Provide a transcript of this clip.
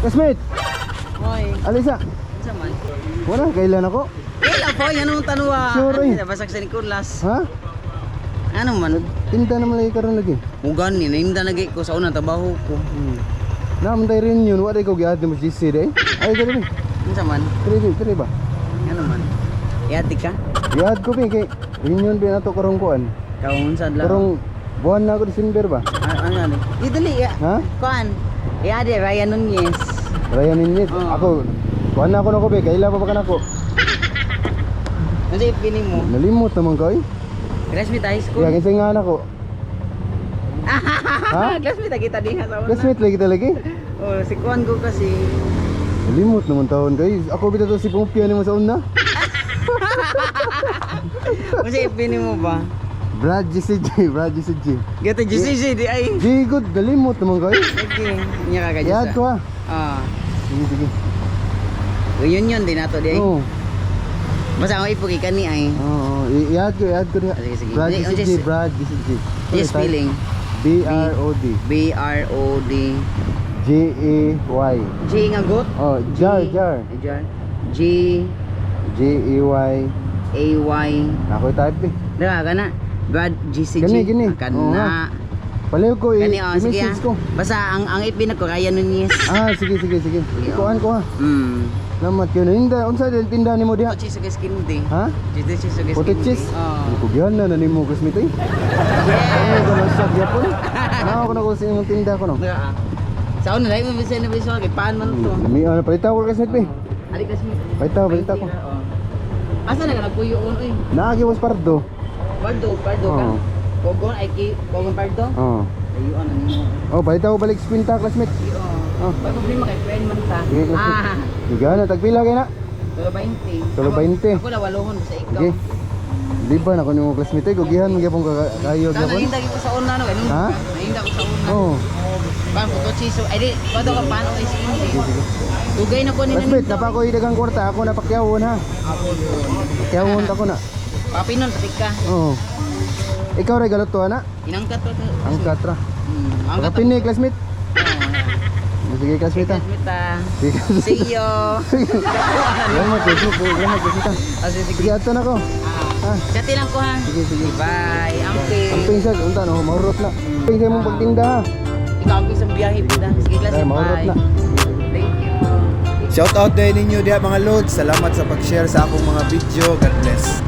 Classmate, Hoy, alisa. unsa man? Wala kailan ako. Kailan po, yan ang tanwa. Sure, eh. Basag sa Nicolas. Ha? Ano man? Tinda naman lagi karon lagi. Mugan ni, nahinda lagi ko sa unang trabaho ko. Naman tayo rin yun, wala ikaw giad mo GC day. Ay, dali ba? Unsa man? Dali, dali ba? Ano man? Yati ka? Giad ko bi kay reunion bi nato karong kuan. Kaon sa adlaw. Karong buwan na ako December ba? Ano ano? Di dali ya. Ha? Kuan. Yadi Ryan Nunez. Ryan Nunez. Oo. Ako kuan na ako nako bi, kaila pa ba kanako? Unsa ipini mo? Nalimot naman ka oy. Classmate high school. Yang isa nga nako. Ha? Classmate kita diha sa una. Classmate lagi talaga. Oh, si kuan ko kasi. Nalimot naman taon kay. Ako bitaw to si Pumpian nimo sa una. Unsa ipini mo ba? Brad GCG, Brad GCG. Gato GCC di ay. Di good, nalimot naman kay. Sige, nya ka Giad ko ha. Ah. Sige, sige. Reunion din nato di ay. Oo. Basta ang ipugi kani ay. Oo, i-add ko, i-add ko diha. Ah, sige, sige. Brad Hindi, GCG, Brad GCG. Yes, spelling. B R O D B R O D J A Y. G nga got. Oh, jar, jar. Jar. G J A Y. A Y. Ako type eh. Dira kana. Brad GCG. Gani, gani. Ah, Kana. Oo nga. Paliw ko Kani oh, sige i-message ah. ko. Basta ang FB na ko Ryan Nunez. Ah, sige, sige, sige. Sige, oh. Ikuan ko ha. Salamat yun. Hinda, unsa din tinda nimo diha? Puto cheese ug skin di. Ha? Puto cheese ug skin. Puto cheese. Oh. Kugyan na na nimo classmate eh. Yeah. Ano ka masak gyapon? Ano ko na ko sa imong tinda ko no. Dira ah. Sa una dai mo bisan na bisan kay paan man to. Mi ano palitaw ko classmate eh. Ali classmate. Palitaw, palitaw ko. Oh. Asa na ka nagpuyo on oy? Naagi was pardo. Pardo, pardo ka. Oo. Kogon ay ki kogon pardo. Oh. Ayun ano nimo. Oh, palitaw ko balik sa kwinta classmate. Iyo. Oh. Pag problema kay friend man ta. Sige, classmate. Ah, Sige na, tagpila kay na. Tulo 20. Tulo 20. Ako na walohon sa ikaw. Sige. Di ba na ko nimo classmate eh, gugihan mo gyapon ka kayo Sana gyapon. nahinda ko sa una no kay Ha? Nahinda ko sa una. Oh. Pan puto cheese ay di pado ka paano ay skin di. Sige, sige. Dugay na ko ni Classmate, napa ko idagang kwarta, ako na pakyawon ha. Pakyawon ako na. Papinon pati ka. Oo. Ikaw ray galot to ana. Inangkat to. Ang katra. Angkat. Kapini classmate. Sige classmate ha. Classmate ah. Sige. See you. Salamat classmate, salamat classmate ha. Ah, sige, sige. Sige ato na ko. Ah. Chati lang ko ha. Sige, sige. Bye. Amping. Amping sa unta no, mahurot na. Amping sa imong pagtinda ha. Ikaw amping sa biyahe pud ah. Sige Ay, classmate. mahurot Bye. na. Thank you. Shout out din ninyo diha mga lods. Salamat sa pag-share sa akong mga video. God bless.